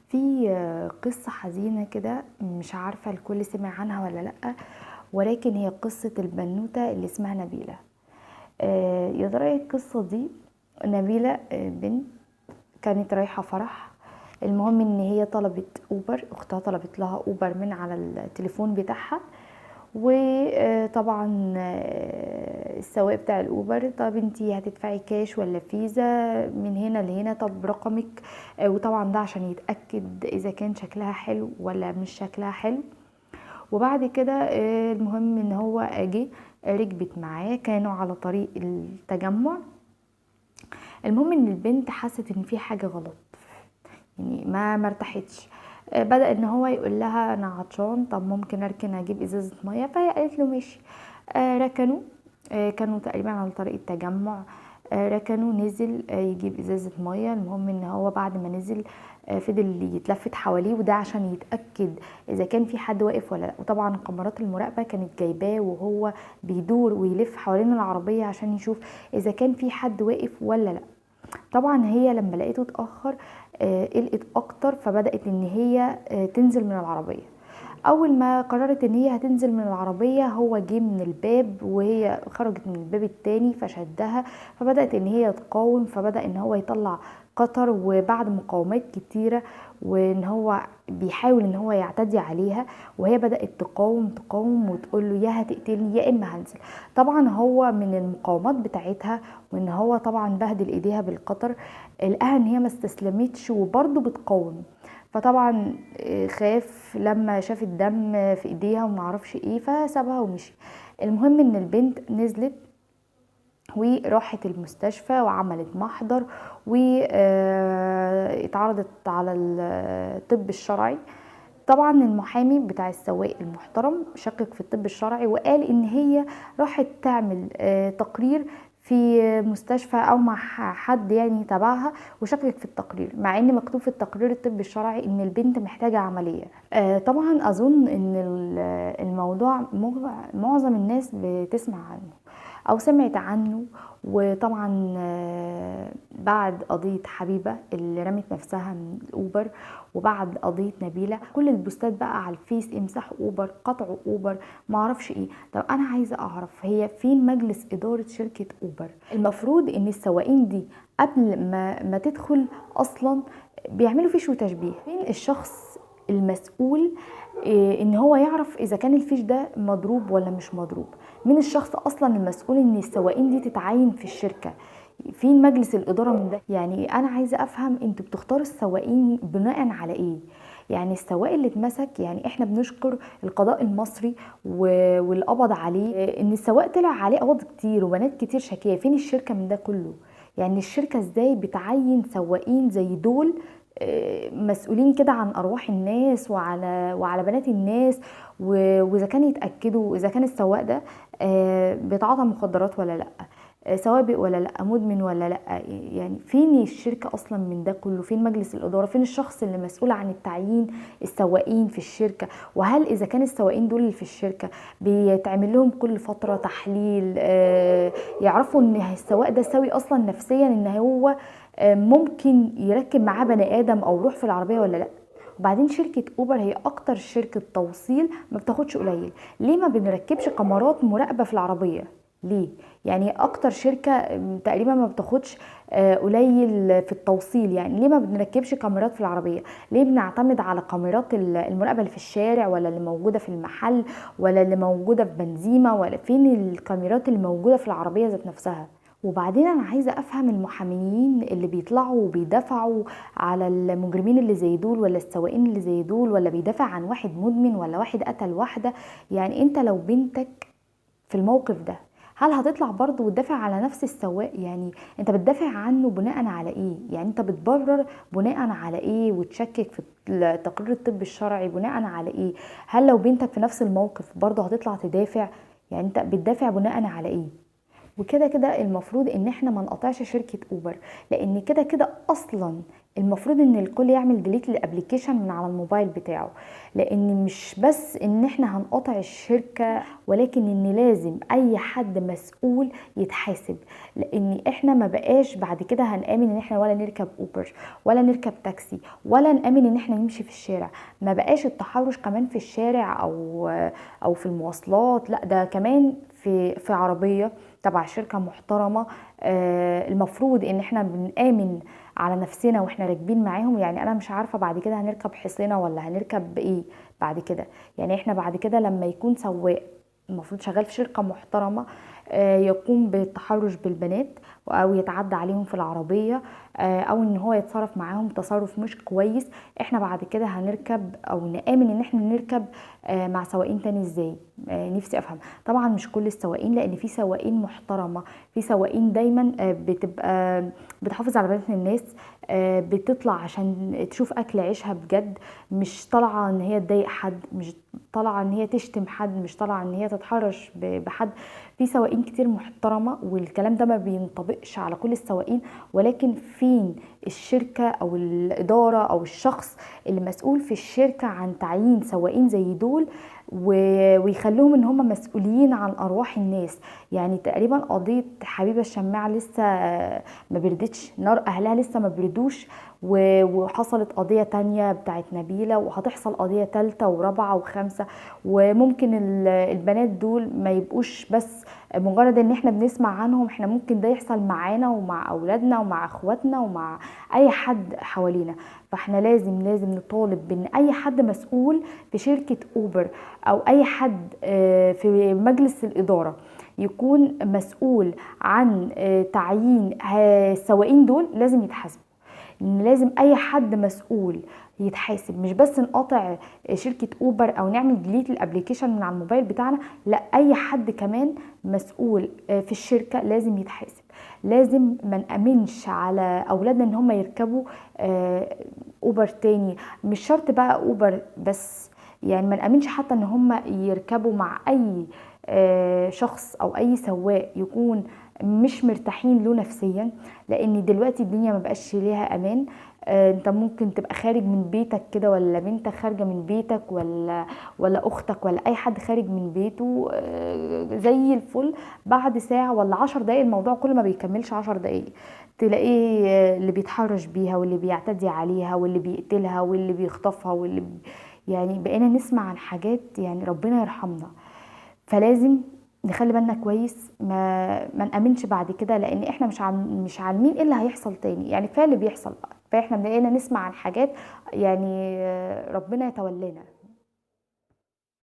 في قصة حزينة كده، مش عارفة الكل سمع عنها ولا لأ، ولكن هي قصة البنوتة اللي اسمها نبيلة. يا ترى ايه القصة دي؟ نبيلة بنت كانت رايحة فرح. المهم ان هي طلبت اوبر، اختها طلبت لها اوبر من على التليفون بتاعها، وطبعا السواق بتاع الاوبر، طب انتي هتدفعي كاش ولا فيزا من هنا لهنا، طب رقمك، وطبعا ده عشان يتاكد اذا كان شكلها حلو ولا مش شكلها حلو. وبعد كده المهم ان هو جه ركبت معاه، كانوا على طريق التجمع. المهم ان البنت حست ان في حاجة غلط، يعني ما ارتاحتش. بدأ ان هو يقول لها انا عطشان، طب ممكن اركن اجيب ازازة مية، فهي قالت له ماشي. ركنوا، كانوا تقريبا على طريق التجمع، ركنوا، نزل يجيب ازازة مية. المهم ان هو بعد ما نزل فضل يتلفت حواليه، وده عشان يتأكد اذا كان في حد واقف ولا لا. وطبعا كاميرات المراقبة كانت جايباه وهو بيدور ويلف حوالين العربية عشان يشوف اذا كان في حد واقف ولا لا. طبعا هي لما لقيته اتأخر قلقت اكتر، فبدأت ان هي تنزل من العربية. اول ما قررت ان هي هتنزل من العربية، هو جه من الباب وهي خرجت من الباب التاني فشدها، فبدأت ان هي تقاوم، فبدأ ان هو يطلع قطر، وبعد مقاومات كتيرة وان هو بيحاول ان هو يعتدي عليها، وهي بدأت تقاوم وتقول له يا هتقتلني يا اما هنزل. طبعا هو من المقاومات بتاعتها وان هو طبعا بهدل ايديها بالقطر، لقاها ان هي ما استسلمتش وبرضه بتقاوم، فطبعا خاف لما شاف الدم في ايديها وما عرفش ايه، فسابها ومشي. المهم ان البنت نزلت وراحت المستشفى وعملت محضر واتعرضت على الطب الشرعي. طبعا المحامي بتاع السواق المحترم شكك في الطب الشرعي وقال ان هي راحت تعمل تقرير في مستشفى او مع حد يعني تبعها، وشكك في التقرير مع ان مكتوب في التقرير الطبي الشرعي ان البنت محتاجة عملية. طبعا اظن ان الموضوع معظم الناس بتسمع عنه او سمعت عنه. وطبعا بعد قضية حبيبة اللي رمت نفسها من الاوبر، وبعد قضية نبيلة، كل البوستات بقى على الفيس امسحوا اوبر، قطعوا اوبر، معرفش ايه. طب انا عايزة اعرف هي فين مجلس ادارة شركة اوبر؟ المفروض ان السواقين دي قبل ما تدخل اصلا بيعملوا فيش وتشبيه. فين الشخص المسؤول ان هو يعرف اذا كان الفيش ده مضروب ولا مش مضروب؟ مين الشخص اصلا المسؤول ان السواقين دي تتعين في الشركة؟ فين مجلس الادارة من ده؟ يعني انا عايزه افهم انتوا بتختاروا السواقين بناء على ايه؟ يعني السواق اللي اتمسك، يعني احنا بنشكر القضاء المصري والقبض عليه، ان السواق طلع عليه قواضي كتير وبنات كتير شكاية. فين الشركة من ده كله؟ يعني الشركة ازاي بتعين سواقين زي دول مسؤولين كده عن ارواح الناس وعلى بنات الناس، واذا كان يتاكدوا اذا كان السواق ده بيتعاطى مخدرات ولا لا، سوابق ولا لا، مدمن ولا لا. يعني فين الشركة اصلا من ده كله؟ فين مجلس الادارة؟ فين الشخص اللي مسؤول عن التعيين السواقين في الشركة؟ وهل اذا كان السواقين دول اللي في الشركة بيتعمل لهم كل فترة تحليل، يعرفوا ان السواق ده سوي اصلا نفسيا، ان هو ممكن يركب معاه بني ادم او روح في العربية ولا لا؟ وبعدين شركة اوبر هي اكتر شركة توصيل ما بتاخدش قليل، ليه ما بنركبش كاميرات مراقبة في العربية؟ ليه؟ يعني اكتر شركة تقريبا ما بتاخدش قليل في التوصيل، يعني ليه ما بنركبش كاميرات في العربية؟ ليه بنعتمد على كاميرات المراقبة اللي في الشارع ولا اللي موجودة في المحل ولا اللي موجودة في بنزيمه؟ ولا فين الكاميرات اللي موجودة في العربية ذات نفسها؟ وبعدين انا عايزه افهم المحاميين اللي بيطلعوا وبيدافعوا على المجرمين اللي زي دول ولا السواقين اللي زي دول، ولا بيدافع عن واحد مدمن ولا واحد قتل واحدة. يعني انت لو بنتك في الموقف ده هل هتطلع برضه وتدافع على نفس السواق؟ يعني انت بتدافع عنه بناء على ايه؟ يعني انت بتبرر بناء على ايه؟ وتشكك في تقرير الطب الشرعي بناء على ايه؟ هل لو بنتك في نفس الموقف برضه هتطلع تدافع؟ يعني انت بتدافع بناء على ايه؟ وكده كده المفروض ان احنا ما نقطعش شركة اوبر، لان كده كده اصلا المفروض ان الكل يعمل delete لل application من على الموبايل بتاعه، لان مش بس ان احنا هنقطع الشركة، ولكن ان لازم اي حد مسؤول يتحاسب، لان احنا ما بقاش بعد كده هنآمن ان احنا ولا نركب اوبر ولا نركب تاكسي ولا نآمن ان احنا نمشي في الشارع. ما بقاش التحرش كمان في الشارع او في المواصلات، لا ده كمان في عربية تبع شركة محترمة. المفروض ان احنا بنآمن على نفسنا واحنا راكبين معاهم. يعني انا مش عارفة بعد كده هنركب حصينة ولا هنركب ايه بعد كده. يعني احنا بعد كده لما يكون سواق المفروض شغال في شركة محترمة يقوم بالتحرش بالبنات او يتعدى عليهم في العربية، او ان هو يتصرف معاهم تصرف مش كويس، احنا بعد كده هنركب او نآمن ان احنا نركب مع سواقين تاني ازاي؟ نفسي افهم. طبعا مش كل السواقين، لان في سواقين محترمة، في سواقين دايما بتبقى بتحافظ على بنات الناس، بتطلع عشان تشوف اكل عيشها بجد، مش طالعة ان هي تضايق حد، مش طالعة ان هي تشتم حد، مش طالعة ان هي تتحرش بحد. في سواقين كتير محترمة، والكلام ده ما بينطبقش على كل السواقين، ولكن فين الشركة او الإدارة او الشخص اللي مسؤول في الشركة عن تعيين سواقين زي دول ويخلوهم ان هم مسؤولين عن ارواح الناس؟ يعني تقريبا قضية حبيبة الشماعة لسه ما بردتش، نار اهلها لسه ما بردوش، وحصلت قضية تانية بتاعت نبيلة، وهتحصل قضية تالتة ورابعة وخمسة، وممكن البنات دول ما يبقوش بس مجرد ان احنا بنسمع عنهم، احنا ممكن ده يحصل معانا ومع اولادنا ومع اخواتنا ومع اي حد حوالينا. فاحنا لازم نطالب بان اي حد مسؤول في شركة اوبر او اي حد في مجلس الادارة يكون مسؤول عن تعيين السواقين دول لازم يتحاسبوا. لازم اي حد مسؤول يتحاسب، مش بس نقاطع شركة اوبر او نعمل delete لل application من على الموبايل بتاعنا، لا اي حد كمان مسؤول في الشركة لازم يتحاسب. لازم ما نأمنش على اولادنا ان هم يركبوا اوبر تاني، مش شرط بقى اوبر بس، يعني ما نأمنش حتى ان هم يركبوا مع اي شخص او اي سواق يكون مش مرتاحين له نفسيا، لان دلوقتي الدنيا ما بقاش ليها امان. انت ممكن تبقى خارج من بيتك كده، ولا بنتك خارجه من بيتك، ولا اختك، ولا اي حد خارج من بيته زي الفل، بعد ساعة ولا 10 دقايق، الموضوع كله ما بيكملش 10 دقايق، تلاقيه اللي بيتحرش بيها واللي بيعتدي عليها واللي بيقتلها واللي بيخطفها واللي يعني بقينا نسمع عن حاجات يعني ربنا يرحمنا. فلازم نخلي بالنا كويس، ما نأمنش بعد كده، لان احنا مش عالمين ايه اللي هيحصل تاني. يعني كفاية اللي بيحصل بقى، فاحنا بقينا نسمع عن حاجات يعني ربنا يتولانا.